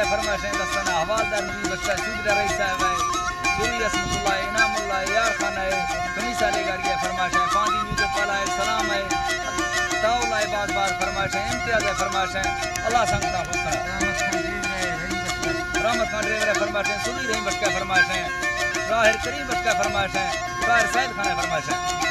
فرمائشیں، دستانا حوالدار مجید بخش ءِ، صوبیدار رئیس صاحب ءِ، سوری رحمت اللہ، انعام اللہ، اے آر خان ءِ، کمیس علی گاری ءِ فرمائشیں، پاندی میوزک والا ءِ سلام ءِ، تاول ءِ باز باز فرمائشیں، امتیاز ءِ فرمائشیں، اللہ سنگتاں خوش کنت۔ رحمت خان ڈرائیور ءِ فرمائشیں، سوری رحیم بخش ءِ فرمائشیں، راہر کریم بخش ءِ فرمائشیں، طاہر سید خان ءِ فرمائشیں۔